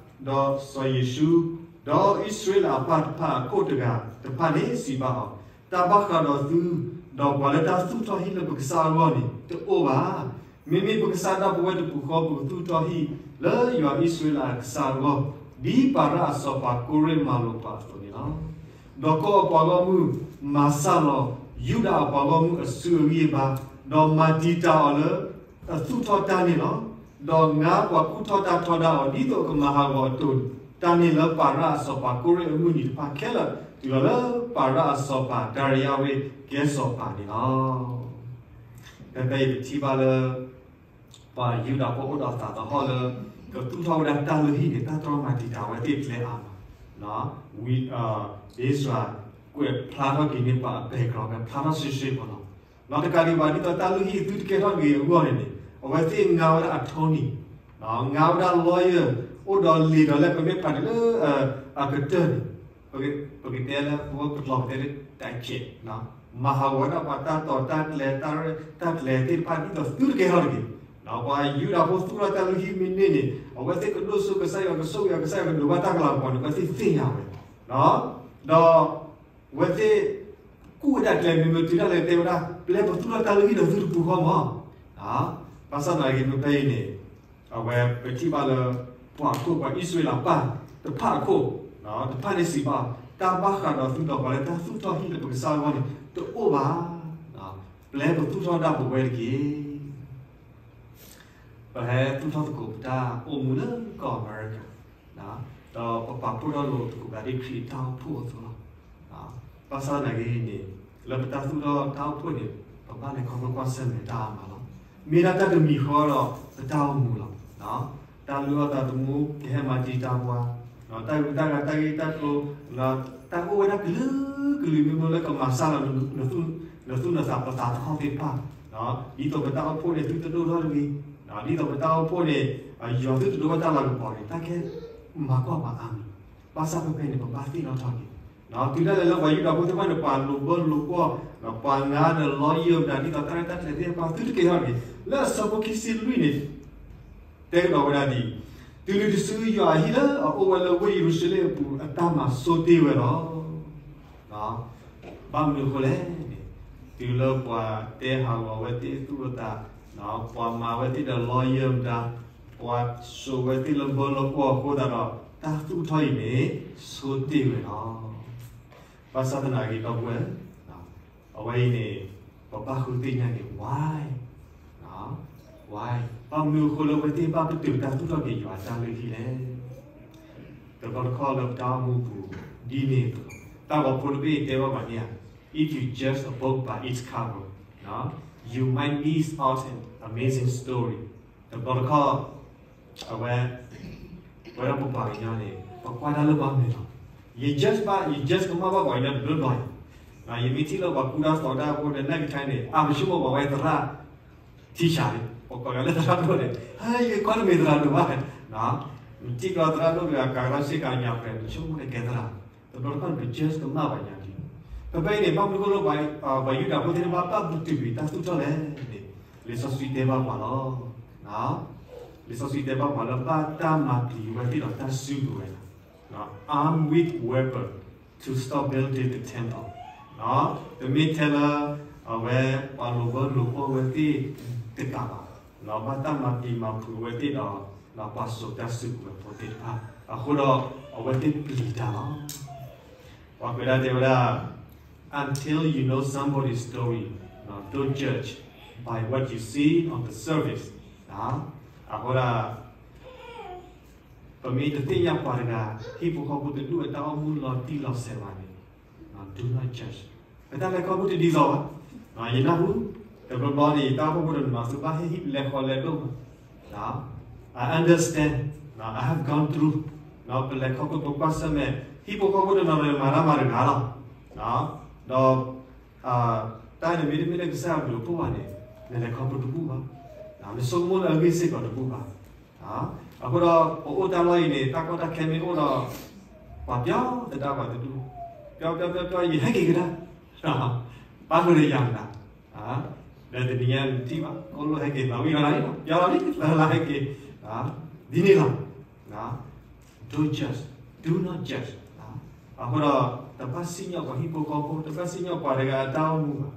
ဒီးစီၤယ့ၣ်ၡူး, ဒီးအံၣ်စရ့လးအပၢ်တဖၣ်အခိၣ်တဂၤတဖၣ်န့ၣ်စံးဘၣ်အီၤ, တၢ်ဘၣ်ဃးဒီးသု, ဒီးပှၤလၢတၢ်သူၣ်ထီၣ်ဟံၣ်လၢပကစၢ်အဂီၢ်န့ၣ် တအိၣ်ဘၣ်. မ့မ့ၢ်ပကစၢ်ဒၣ်ပဝဲတပူၤဃီ ပကသူၣ်ထီၣ်ဟံၣ်လၢယွၤအံၣ်စရ့လးအကစၢ်အဂီၢ်, ဒ်ပၤရၣ်အစီၤပၤကိရ့မၤလိာ်ပှၤအသိးန့ၣ်လီၤ. ဒီးကီၢ်အပှၤဂီၢ်မုၢ်မၤစၢ်လီၤ ယူဒၤအပှၤဂီၢ်မုၢ်အစုအဂံၢ်အဘါ, ဒီးမၤတံာ်တာ်အီၤလၢအသူၣ်ထီၣ်တၢ်န့ၣ်လီၤ. ဒီးငါပှၤကူၣ်ထီၣ်တၢ်ထီဒါအီၤ ဒ်သိးအကမၤဟးဂီၤအတိၢ်န့ၣ်, တၢ်န့ၣ်လၢပၤရၣ်အစီၤပၤကိရ့အမုၢ်နံၤတဖၣ်ခဲလၢာ် တုၤလီၤလၢပၤရၣ်အစီၤပၤဒၤရံယၤဝ့ၢ်ကဲစီၤပၤန့ၣ်လီၤ. ဖဲဖဲအံၤပထံၣ်ဘၣ်လၢ ပှၤယူဒၤဖိအိၣ်ဒီးသးသဟီၣ်လၢ ကသူၣ်ထီၣ်ဝဲဒၣ်တၢ်လုၢ်ဟံၣ်န့ၣ် တၢ်တြီမၤတံာ်တာ်ဝဲသ့ၣ်ကျဲအါမး, ဝံဧ့စြၤ ကွဲးဖျါထီၣ်က့ၤန့ၢ်ပှၤအ background ဖျါထီၣ်ရှဲရှဲဖိလီၤ. နီၢ်တကးဒံးဘၣ် ဒ်သိးတၢ်လုၢ်ဟံၣ်သုတကဲထီၣ်တဂ့ၤအဂီၢ်န့ၣ်န့ၣ် အဝဲသ့ၣ်ငါဝဲဒၣ်အ attorney, ငါဝဲဒၣ် lawyer အိၣ်ဒီးလံာ်ဒီးလဲၢ် ပမ့ၢ်ဖးန့ၣ်လၢ အကတၢၢ်န့ၣ် ပကတဲလၢ ပကကျီၢ်ပတဲလၢ တၢ်ခဲး မၤဟးဂီၤဝဲဒၣ်ပှၤတၢ်တီၤတၢ်ကျဲၤ တၢ်ကျဲၤသ့ၣ်တဖၣ် ဒ်သိးသုတကဲထီၣ်တဂ့ၤ. ပှၤယူဒၤဖိသူၣ်ထီၣ်တၢ်လုၢ်ဟံၣ်မ့ၢ်န့ၢ်န့ၣ် အဝဲသ့ၣ်ကဒိၣ်စိကစၢ်ယွၤ ကဆိၣ်ဂ့ၤအီၤ ကစၢ်ယွၤကဒိးဘၣ်တၢ်ကလၤကပီၤန့ၣ် အဝဲသ့ၣ်သ့ၣ်ညါဝဲ ဒီး အဝဲသ့ၣ် ကူၣ်ဝဲဒၣ်ကျဲ မ့မ့ၢ်တုၤဒၣ်လဲာ်တဲဝဲဒၣ် ပျဲပသူၣ်ထီၣ်တၢ်လုၢ်ဟံၣ်ဒီးသုတပူၤဃီမး. ဘၣ်ဆၣ်သနာ်က့ မ့ၢ်ဖဲအံၤန့ၣ် အဝဲပထံၣ်ဘၣ်လၢ ပှၤအခိၣ် ပှၤအံၣ်စရ့လးပၢ်တဖၣ်အခိၣ် တဖၣ်န့ၣ်စံးဘၣ် တၢ်ဘၣ်ဃးဒီးသုဒီးပှၤလၢတၢ်သူၣ်ထီၣ်ဟံၣ်လၢပကစၢ်အဂီၢ်န့ၣ် တအိၣ်ဘၣ်. ပျဲပသူၣ်ထီၣ်ဒၣ်ပဝဲတက့ၢ်. ပဟဲသူၣ်ထီၣ်သကိးပတၢ်အိၣ်မူလၢကီၢ်အမဲရကၤ, ဒီးပပာ်ဖှိၣ်ထီၣ်လိာ်သကိးပသးဒ်ခရံာ်အတၢ်အိၣ်ဖှိၣ်အသိးလီၤ. ဘၣ်ဆၣ်သနာ်က့န့ၣ်, လၢပတၢ်သူၣ်ထီၣ်တၢ်အိၣ်ဖှိၣ်န့ၣ်, ပဘၣ်လဲၤခီဖျိကွၢ်ဆၢၣ်မဲာ်တၢ်အါမးလီၤ. မ့ၢ်ဒၣ်တၢ်တမံၤဃီဒီးပတၢ်အိၣ်မူလီၤ. တၢ်လုၢ်အီၣ်သးသမူ ကဟဲမၤတံာ်တာ်ပှၤ, တၢ်ဂုၤတၢ်ဂၤ တၢ်ဂ့ၢ်တၢ်ကျိၤ, တၢ်အိၣ်ဝဲဒၣ်ကလုာ်ကလုာ်မံၤမံၤလၢကမၤစၢ်လီၤ နသူၣ်နသးပသးသဟီၣ်သ့ၣ်တဖၣ်, ဒ်သိးပတၢ်အိၣ်ဖှိၣ်န့ၣ် သုတဒိၣ်ထီၣ်တဂ့ၤ, ဒ်သိးပတၢ်အိၣ်ဖှိၣ်န့ၣ် ယွၤသုတဒိးဝဲတၢ်လၤကပီၤန့ၣ် တၢ်ကဲမၤကွၢ်ပှၤအါမံၤ, ဘၣ်ဆၣ်ဖဲဖဲန့ၣ် ပဘၣ်သ့ၣ်နီၣ်ထီၣ်က့ၤ, တုၤဒၣ်လဲာ်လၢပှၤယူဒၤဖိသ့ၣ်တဖၣ်န့ၣ် ပှၤလိာ်ဘၢလိာ်ကွီၢ်, ပှၤနါဒီးလီယၢၢ်မတၤ ဒ်သိးတၢ်ရဲၣ်တၢ်ကျဲၤသ့ၣ်တဖၣ် သုတကဲထီၣ်က့ၤ, လၢအဆၢဖိခံဆံလွံၢ်န့ၣ် တဲကဒီးဝဲဒၣ်ဒ်အံၤ, တုၤနုၤတစုယွၤအဟံၣ်လၢအအိၣ်ဝဲလၢဝ့ၢ်ယရူၤၡလ့ၣ်အပူၤ အတၢ်မၤဆိတ့ၢ်ဝဲလီၤ. ဘၣ်မနုၤအဃိလဲၣ်န့ၣ်, တုၤလၢပှၤတဲဟးဂီၤဝဲသ့ၣ်အသူၣ်အသး, ပှၤမၤဝဲသ့ၣ်ဒီးလီယၢၢ်မတၤ, ပှၤစိာ်ဝဲသ့ၣ်လၢဘၢလၢကွီၢ်အဃိသတးဒီး တၢ်သူၣ်ထီၣ်အံၤန့ၣ် ဆိတ့ၢ်ဝဲလီၤ. ဘၣ်ဆၣ်သနာ်က့ဒီပုၢ်ဝဲၢ်, အဝဲအံၤန့ၣ် ပဘၣ်ဃုသ့ၣ်ညါက့ၤ why, why, ဘၣ်မနုၤအဃိလၢအဝဲသ့ၣ်ဘၣ်ပတုာ်တၢ်သူၣ်ထီၣ်က့ၤယွၤအတၢ်လုၢ်ဟံၣ်လဲၣ်. တဘျီတခီၣ်လၢပတၢ်အိၣ်မူပူၤ ဒ်န့ၣ်အသိး, တၢ်ဂီၤဖိတဘ့ၣ်တဲဘၣ်ပှၤန့ၣ်ဧါ, if you judge a book by its cover, you might miss out an amazing story. တဘျီတခီၣ် အဝဲ ပဝဲဒၣ်ပပှၤကညီန့ၣ် ပကွၢ်တၢ်လၢပှၤမဲာ်လီၤ. ယ judge ဘၣ် ယ judge ကမၣ်ဘၣ်ပှၤကညီတဘျီဘျီအံၤ, ယမ့ၢ်ထံၣ်လၢပှၤကူတၢ်သိးတၢ်အဃိဒီး နကထါန့ၣ် အါပဆိကမိၣ်ပှၤဝဲသရၣ် ထံဆးန့ၣ် ပကိးယၤလၢသရၣ်ဒိၣ်န့ၣ်, ယကွၢ်တမ့ၢ်သရၣ်ဒိၣ်ဘၣ်, နထံၣ်ကီးသရၣ်ဒိၣ်တဂၤ ကၤကထီၣ်စ့ၢ်ကီးညါပှဲၤ ပဆိကမိၣ်န့ၣ်ကဲသရၣ်, တဘျီတခီၣ်န့ၣ် ပ judge ကမၣ်ပှၤကညီလံ. ဖဲဖဲအံၤန့ၣ် ဘၣ်မနုၤအဃိလၢ ပှၤယူဒၤဖိသ့ၣ်တဖၣ် ဘၣ်ပတုာ်ကွံာ်တၢ်သူၣ်ထီၣ်လဲၣ်န့ၣ်, လံာ်စီဆှံတဲဘၣ်ပှၤလီၤ. လံာ်စီဆှံတဲဘၣ်ပှၤလၢ ဘၣ်တၢ်မၤပျံၤဝဲသ့ၣ်ဒီးတၢ်စုကဝဲၤလီၤ. Armed with weapon to stop building the temple. တမ့ၢ်ထဲလၢ အဝဲ ပှၤလိာ်ဘၢလိာ်ကွီၢ်ဝဲသ့ၣ်တကးဘၣ်, ဘၣ်တၢ်မၤပျံၤမၤဖုးဝဲသ့ၣ်ဒီး ပှၤစိာ်တၢ်စုကဝဲၤဖိသ့ၣ်တဖၣ်အဃိဒီး အဝဲသ့ၣ်ပျံၤတၢ်လီၤ. ပှၤကွဲးဒၣ်တဲဝဲဒၣ် until you know somebody's story, don't judge by what you see on the surface. အဃိဒၣ် ပမ့ၢ်တသ့ၣ်ညါပှၤတဂၤ ဟံၣ်ဖိဃီဖိတဒူၣ်အတၢ်အိၣ်မူလီၤတံၢ်လီၤဆဲးဘၣ်န့ၣ်, do not judge. ပတၢ်လဲၤခီဖျိတဒ်သိးဘၣ်. ယနၢ်ဟူ တဘျီဘျီန့ၣ် တၢ်အိၣ်ဖှိၣ်ဖိတနီၤ သုဘၣ်ဟ့ၣ်ဟံၣ်လဲၤဃီလဲၤဒိၣ်မး, I understand, I have gone through, ပလဲၤခီဖျိပကွၢ်ဆၢၣ်မဲာ် ဟံၣ်ဖိဃီဖိတနီၤန့ၣ် မၤတၢ်မၤတဂၤလီၤ. ဒီး တၢ်န့ၣ်မ့တမ့ၢ်လၢကစၢ်ယွၤဘျုးဖှိၣ်ဘၣ်န့ၣ် နလဲၤခီဖျိတဘူၣ်ဘၣ်, နဆိကမိၣ်လၢအဂ့ၢ်စ့ၢ်ကီးတဘူၣ်ဘၣ်. အဃိဒီး ပအိၣ်တၢ်လီၢ်အံၤန့ၣ် တၢ်ကီတၢ်ခဲမ့ၢ်အိၣ်ဒီး ပှၤပျီသတးပှၤတဒူၣ်, ပျီပျီပျီပျီ ယဟဲက့ၤကဒါ, ပၢ်ဃုာ်ဒီးယၤမနုၤ, ဒီးတနံၤညါနထံၣ်ဘၣ် ကိးလိာ်ဟဲက့ၤ သးဝံၣ်လီၤလီၤ, ပျီလီၤလံ သၢလါဟဲက့ၤ, ဒ်န့ၣ်လီၤ. Don't judge, do not judge. အဃိဒီး တဘၣ်စံၣ်ညီၣ်ပှၤဟံၣ်ဖိဃီဖိ, တဘၣ်စံၣ်ညီၣ်ပှၤတဂၤအတၢ်အိၣ်မူဘၣ်.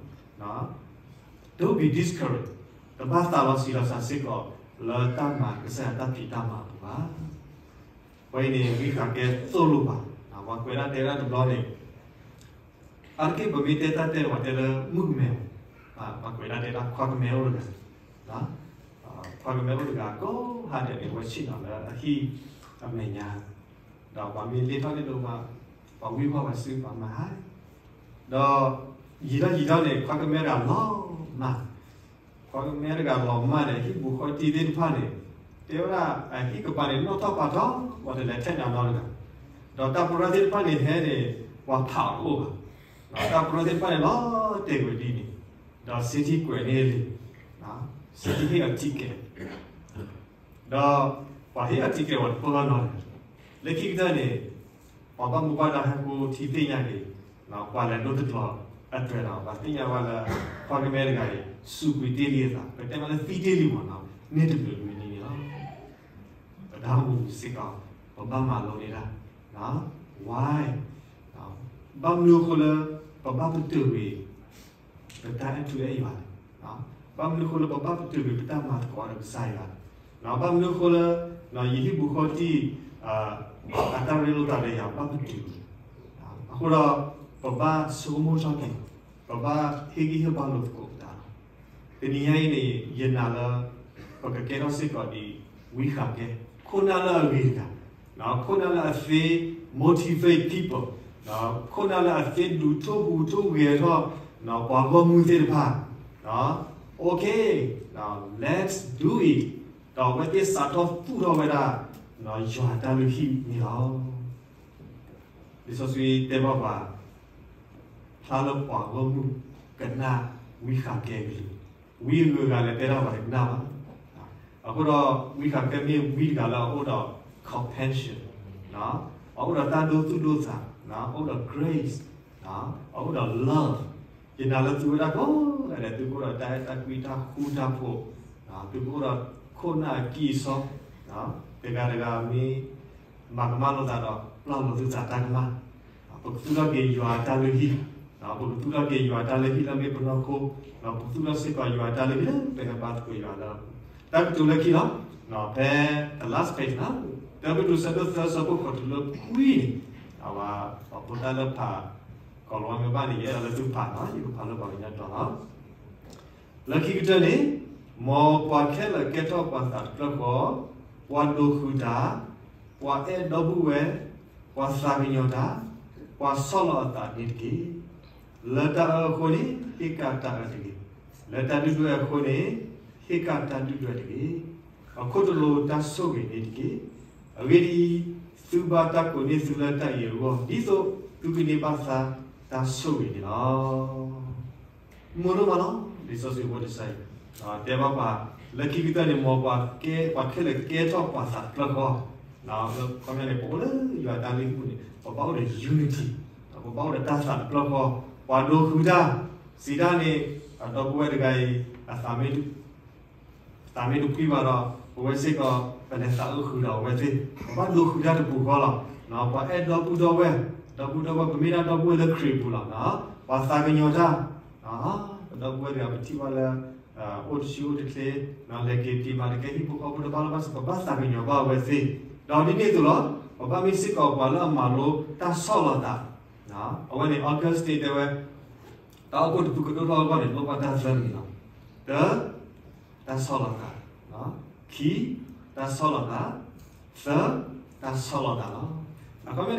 Don't be discouraged. တဘၣ်သးလီၤဆံးလီၤစှၤစ့ၢ်ကီး လၢတၢ်မၤကစၢ်ယွၤတၢ်ဖံးတၢ်မၤအပူၤဘၣ်. ပှၤအံၤန့ၣ် ဂံၢ်ဃာ်ကဲသိၣ်လိဘၣ်, ပှၤကွဲးဒၣ်တဲဒၣ်တဘျီန့ၣ် အါတက့ၢ်ပမ့ၢ်တဲတၢ်တဲ ပှၤတဲလၢမုၣ်ကမဲ, ပှၤကွဲးဒၣ်တဲဒၣ်ခွါကမဲအိၣ်တဂၤ, ခွါကမဲအိၣ်တဂၤကိးဟါဒဲးန့ၣ် အဝဲဆ့ၣ်နီၤလၢအဟံၣ်အမဲာ်ညါ, ဒီးပှၤမ့ၢ်လ့ထီၣ်န့ၣ်ဒိၣ်မး, ပှၤဝံၣ်ဝီၣ်ပှၤစုပှၤမၤဟါ, ဒီးယံာ်ထီၣ်ယံာ်ထီၣ်န့ၣ် ခွါကမဲတဂၤလီၤမၢ်မး, ခွါကမဲတဂၤလီၤမၢ်န့ၣ် ဟံၣ်ဘူးဃီတံၢ်သ့ၣ်တဖၣ်န့ၣ် တဲဝဲဒၣ် အဟံၣ်ကပၤန့ၣ် နီၣ်ထီၣ်ပာ်ထီၣ် ပှၤတလဲၤထဲနၤနီတဂၤ, ဒီးတၢ်ပရၢသ့ၣ်တဖၣ်န့ၣ် ဟဲန့ၣ် ပှၤဖးအီၤတအိၣ်ဘၣ်, ဒီးတၢ်ပရၢသ့ၣ်တဖၣ်န့ၣ် လီၤတဲာ်ဝဲဒ်န့ၣ်, ဒီး city ကွဲးန့ၢ်လံ, city ဟ့ၣ်အီၤ ticket ဒီးပှၤဟ့ၣ်အီၤ ticket ဝဲတပၢၢ်ဘၣ်နီတဂၤ, လၢခံကတၢၢ်န့ၣ် ပှၤဘၣ်မူဘၣ်ဒါဟဲဃိထံသ့ၣ်ညါက့ၤ, ပှၤလဲၤဒိတကျိၤအတြဲၤဒီး ပှၤသ့ၣ်ညါဝဲလၢခွါကမဲတဂၤအံၤ စူးကွံာ်တ့ၢ်လံအသး, ပတဲမးလၢသံတ့ၢ်လံမးနီၤ, န့ၢ်တဘျုးလွံၢ်နံၣ်န့ၣ်လီၤ. ပတၢ်အိၣ်မူစ့ၢ်ကီး ပဘၣ်မၤလိန့ၢ်ဒၣ်, why, ဘၣ်မနုၤအဃိလၢ ပဘၣ်ပတုာ်ကွံာ် ပတၢ်အဲၣ်ထူအဲၣ်ယွၤလဲၣ်, ဘၣ်မနုၤအဃိလၢပဘၣ်ပတုာ်ကွံာ်ပတၢ်မၤသကိးဒီးကစၢ်ယွၤလဲၣ်, ဘၣ်မနုၤအဃိလၢ ယဟံၣ်ဘူးဃီတံၢ် အတၢ်ရ့လိာ်သးဒီးယၤဘၣ်ပတုာ်ကွံာ်, အဃိဒီး ပဘၣ်ဆိကမိၣ်ထီၣ်က့ၤ, ပဘၣ်ဟ့ၣ်ဂံၢ်ဟ့ၣ်ဘါလိာ်သကိးပသးလီၤ. တနံၤညါအံၤန့ၣ် ယနာ်လၢ ပကကဲထီၣ်စ့ၢ်ကီးဒ် ဝံဃာ်ကဲ ခိၣ်နၢ်လၢအဂ့ၤတဂၤ, ခိၣ်နၢ်လၢအသ့ motivate people, ခိၣ်နၢ်လၢအသ့ဒုးထိၣ်ဟူးထိၣ်ဂဲၤထီၣ် ပှၤဂီၢ်မုၢ်သ့ၣ်တဖၣ်, okay, let's do it, ဒီးအဝဲသ့ၣ်စးထီၣ်သူၣ်ထီၣ်ဝဲဒၣ် ယွၤတၢ်လုၢ်ဟံၣ်န့ၣ်လီၤ. လံာ်စီဆှံတဲဘၣ်ပှၤ ဖျါလၢပှၤဂီၢ်မုၢ်ကနၣ် ဝံဃာ်ကဲကလုၢ်, ဝံအဂုၤအဂၤလဲၤတဲတၢ်ပှၤတကနၣ်ဘၣ်. အဃိဒီး ဝံဃာ်ကဲမ့ၢ်ဝံတဂၤလၢအအိၣ်ဒီး compassion, အအိၣ်ဒီးတၢ်ဒိသူၣ်ဒိသး, အအိၣ်ဒီး grace, အအိၣ်ဒီး love, ယနာ်လၢသုဝဲဒၣ်ကိးဂၤဒဲး သုကအိၣ်ဒီးတၢ်အဲၣ်တၢ်ကွံတၢ်ဃူတၢ်ဖိး, သုကအိၣ်ဒီးခိၣ်နၢ်အကံၢ်အစီ, တဂၤတဂၤမ့ၢ် မၤကမၣ်လိာ်သးဒီး ပျၢ်လိာ်သုသးတၢ်ကမၣ်, ပကသူၣ်ထီၣ်က့ၤယွၤတၢ်လုၢ်ဟံၣ်, ပကသူၣ်ထီၣ်က့ၤယွၤတၢ်လုၢ်ဟံၣ်လၢမ့ၢ်ပနီၢ်ခိ, ပကသူၣ်ထီၣ်စ့ၢ်ကီးယွၤတၢ်လုၢ်ဟံၣ်လၢပဟဲဘါသကိးယွၤလၢ တၢ်ကတိၤလၢခံလီၤ. ဖဲ the last page နီၤ, တၢ်ပ့းတရူးဆၢဒိၣ်သၢဆၢဖိဃိးတုၤလၢခွံန့ၣ်, ပှၤဖိတၢ်လၢဖး ကီၤလၤဝါမ့ၢ်ဘၣ်န့ၣ် ယအဲၣ်ဒိးလၢသုဖးနီၤ, ယကဖးလၢပှၤကညီကျိာ်လီၤ. လၢခံကတၢၢ်န့ၣ်, မ်ပှၤခဲလၢာ်ကဲထီၣ်ပှၤသးတဖျၢၣ်ဃီ, ပှၤဒိးဃုာ်တၢ်, ပှၤအဲၣ်ဒီပုၢ်ဝဲၢ်, ပှၤသးကညီၤတၢ်, ပှၤဆီၣ်လီၤအသးန့ၣ်တက့ၢ်. လၢတၢ်အၢအဃိန့ၣ် ဟ့ၣ်ကၣ်တၢ်အၢတဂ့ၤ, လၢတၢ်ဒုၣ်ဒွဲၣ်အဃိန့ၣ် ဟ့ၣ်ကၣ်တၢ်ဒုၣ်ဒွဲၣ်တဂ့ၤ, အခိၣ်တလိၤတၢ်ဆိၣ်ဂ့ၤန့ၣ်တက့ၢ်. အဂ့ၢ်ဒ်အံၤ, သုဘၣ်တၢ်ကိးန့ၢ်သုလၢတၢ်အံၤအဂီၢ်, ဒ်သိးသုကန့ၢ်ဘၣ်သါတၢ်ဆိၣ်ဂ့ၤန့ၣ်လီၤ. မုာ်ဒိၣ်မးလီၤ, လံာ်စီဆှံဖိတဆၢအံၤ တဲဘၣ်ပှၤ လၢခံကတၢၢ်န့ၣ် မ်ပှၤခဲလၢာ်ကဲထီၣ်ပှၤသးတဖျၢၣ်ဃီ, ခီပညီန့ၣ် ပအိၣ်လၢယွၤတၢ်လုၢ်ဟံၣ်ပူၤန့ၣ် ပဘၣ်အိၣ်ဒီး unity, ပဘၣ်အိၣ်ဒီးတၢ်သးတဖျၢၣ်ဃီ, ပှၤဒိးဃုာ်တၢ်, စံးတၢ်န့ၣ် အဒီပုၢ်ဝဲၢ်တဂၤအံၤ အသးမ့ၢ် သးမ့ၢ်တဖှံဘၣ်ဒီး ပဝဲစ့ၢ်ကီး ပလဲၤသးအုးဃုာ်ဒီးအဝဲသ့ၣ်, ပဘၣ်ဒိးဃုာ်တၢ်တပူၤဃီလီၤ. ပှၤအဲၣ်ဒီပုၢ်ဒီဝဲၢ်, ဒီပုၢ်ဒီဝဲၢ် ပမ့ၢ်ဒၣ်ဒီပုၢ်ဝဲၢ်လၢခရံာ်အပူၤလီၤ. ပှၤသးကညီၤတၢ်, ပဒီပုၢ်ဝဲၢ်တဂၤ ပထံၣ်ဘၣ်လၢ အိၣ်တဆံအိၣ်တချ့, လဲၤက့ၤတံၤမၤတကဲဟံၣ်ဖိဃီဖိတဘၣ်လၢၤဘၣ်ဆၣ် ပဘၣ်သးကညီၤဘၣ်အဝဲသ့ၣ်, ဒီးဒ်န့ၣ်အသိးလီၤ. ပဘၣ်မ့ၢ်စ့ၢ်ကီးပှၤလၢအမၤလိတၢ်ဆီၣ်လီၤသး, အဝဲန့ၣ် Augustine တဲဝဲ တၢ်အိၣ်ဖှိၣ်တဖုကဒိၣ်ထီၣ်အဂီၢ်န့ၣ် လိၣ်ဘၣ်တၢ်သၢမံၤလီၤ. တၢ်ဆီၣ်လီၤသး, ခံ, တၢ်ဆီၣ်လီၤသး, သၢ, တၢ်ဆီၣ်လီၤသးလီၤ. အခီပညီန့ၣ် တၢ်ဆီၣ်လီၤသးန့ၣ် အရ့ဒိၣ်မး လၢပ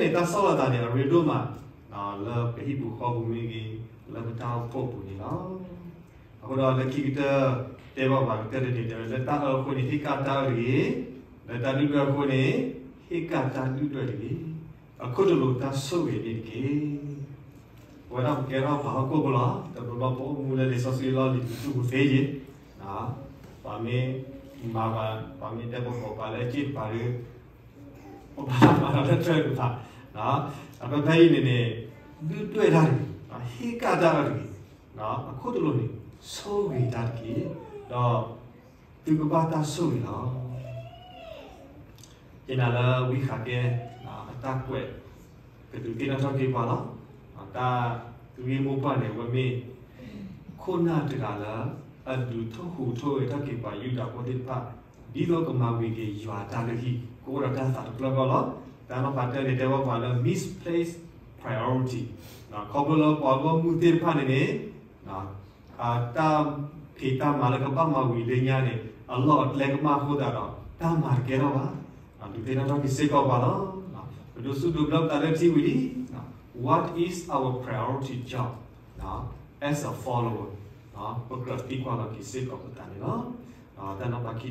ဟံၣ်ပူၤဃီပူၤမ့ၢ်ဂ့ၤ, လၢပတၢ်အိၣ်ဖှိၣ်ပူၤန့ၣ်လီၤ. အဃိဒီးလၢခံကတၢၢ် တဲဘၣ်ပှၤကတၢၢ်တန့ၣ် တဲဝဲလၢတၢ်အၢအဃိန့ၣ် ဟ့ၣ်ကၣ်တၢ်အၢတဂ့ၤ, လၢတၢ်ဒုၣ်ဒွဲၣ်အဃိန့ၣ် ဟ့ၣ်ကၣ်တၢ်ဒုၣ်ဒွဲၣ်တဂ့ၤ, အခိၣ်တလိၤတၢ်ဆိၣ်ဂ့ၤန့ၣ်တက့ၢ်. ပဝဲဒၣ်ပကဲထီၣ်ပှၤဟီၣ်ခိၣ်ဖိလီၤ. တဘျီဘျီပအိၣ်မူလၢလံာ်စီဆှံလီၢ်လံၤတဆူပူၤသ့ယ့ၣ်, ပှၤမ့ၢ်မၤပှၤ, ပှၤမ့ၢ်တဲပကိးပှၤလၢအစ့ၣ်တပၤဒီး ပဘၣ်မၤလီၤလၢတၢ်တဖၣ်, အဖဲဖဲအံၤန့ၣ်န့ၣ် ဒုၣ်ဒွဲၣ်တၢ်တဂ့ၤ, ဟ့ၣ်ကၣ်တၢ်အၢတဂ့ၤ, အခိၣ်တလိၤန့ၣ် ဆိၣ်ဂ့ၤတၢ်တက့ၢ်, ဒီးသုကဘၣ်တၢ်ဆိၣ်ဂ့ၤလီၤ. ယနာ်လၢဝံဃာ်ကဲ အတၢ်ကွဲး ကဒုးသ့ၣ်နီၣ်ထီၣ်က့ၤပှၤလီၤ. တၢ်ဂ့ၢ်မိၢ်ပှၢ်န့ၣ် အဝဲမ့ၢ် ခိၣ်နၢ်တဂၤလၢ အဒုးထိၣ်ဟူးထိၣ်ဂဲၤထီၣ်က့ၤပှၤယူဒၤဖိသ့ၣ်တဖၣ် ဒ်သိးကမၤဝံၤက့ၤယွၤတၢ်လုၢ်ဟံၣ် ကအိၣ်ဒီးတၢ်သးတဖျၢၣ်ဃီလီၤ. တၢ်နီၤဖးတၢ်န့ၣ် တဲဘၣ်ပှၤလၢ misplaced priority, ခီဖျိလၢပှၤဂီၢ်မုၢ်သ့ၣ်တဖၣ်န့ၣ်န့ၣ် တၢ်ဖံးတၢ်မၤလၢကဘၣ်မၤဝံၤလၢညါန့ၣ် အလီၢ်အကျဲကမၣ်အဃိသတးဒီး တၢ်မၤတကဲထီၣ်ဘၣ်. ဒုးသ့ၣ်နီၣ်ထီၣ်က့ၤစ့ၢ်ကီးပှၤလီၤ. ပဒိးစူးဒိးဘျၢပသးလၢထံဝံၤလံ. What is our priority job as a follower? ပကြၢးသံကွၢ်လီၤက့ၤစ့ၢ်ကီးပသးန့ၣ်လီၤ. တၢ်နီၤဖးခံတဘီ ခံဘီ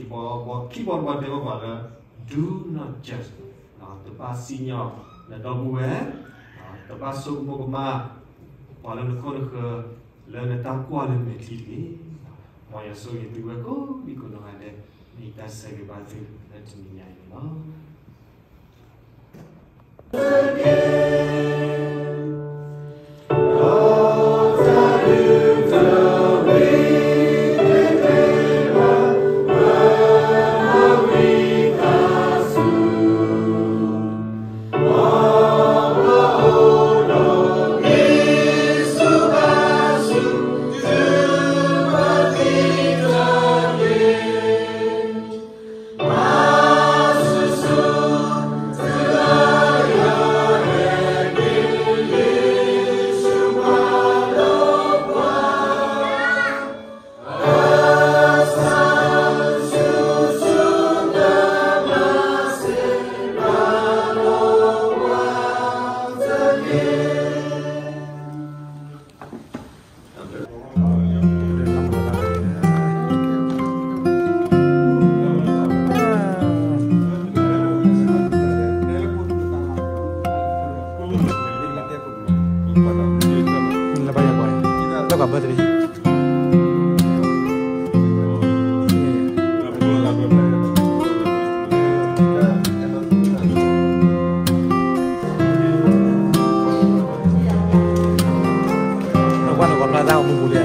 တဘီတဲဘၣ်ပှၤလၢ do not judge, တဘၣ်စံၣ်ညီၣ်နဒီပုၢ်ဝဲၢ်, တဘၣ်ဆိကမိၣ်ကမၣ် ပှၤလၢနခိၣ်နဃၢၤ လၢနတၢ်ကွၢ်လၢမဲာ်ချံတဂ့ၤ. မ်ယွၤဆိၣ်ဂ့ၤသုဝဲကိးဒံကိးနီၢ်ဂၤဒဲး မ့ၢ်တၢ်ဆၢဂ့ၤဘၣ်သုလၢတနံၤညါအံၤန့ၣ်လီၤ. လၢဘၣ်ယၤကွၢ်, လၢကွၢ် birthday. ကွၢ်နကွၢ်ဖျါတၢ်အိၣ်မူပူၤလံ.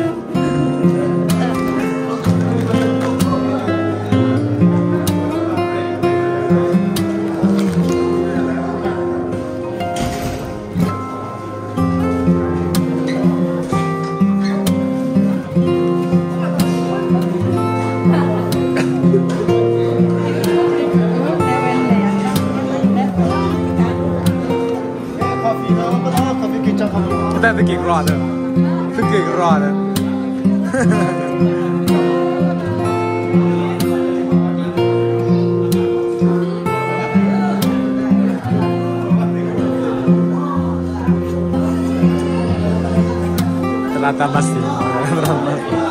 တၢ်သုက့ၤကရီဒီး, သုက့ၤကရီဒီး. သရၣ်တၢ်ဘၣ်စံး, သရၣ်တၢ်ဘၣ်စံး.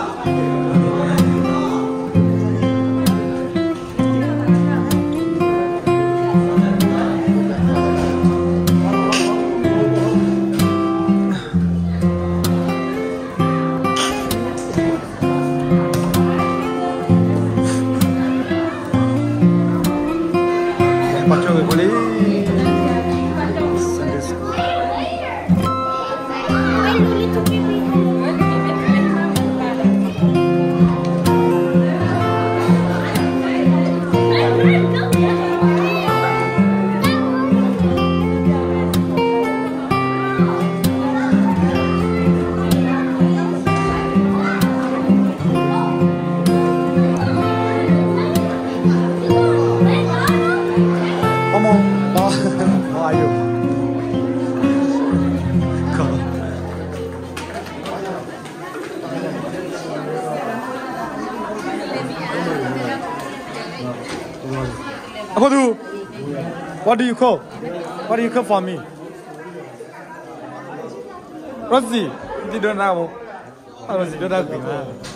ပှၤကၠိဂ့ၤဖိလံ, Sunday school. အဖိသူ, what do you cook? What do you cook for me? Rosie, ဒိနၢ်, Rosie ဒိနၢ်ဂ့ၤမး.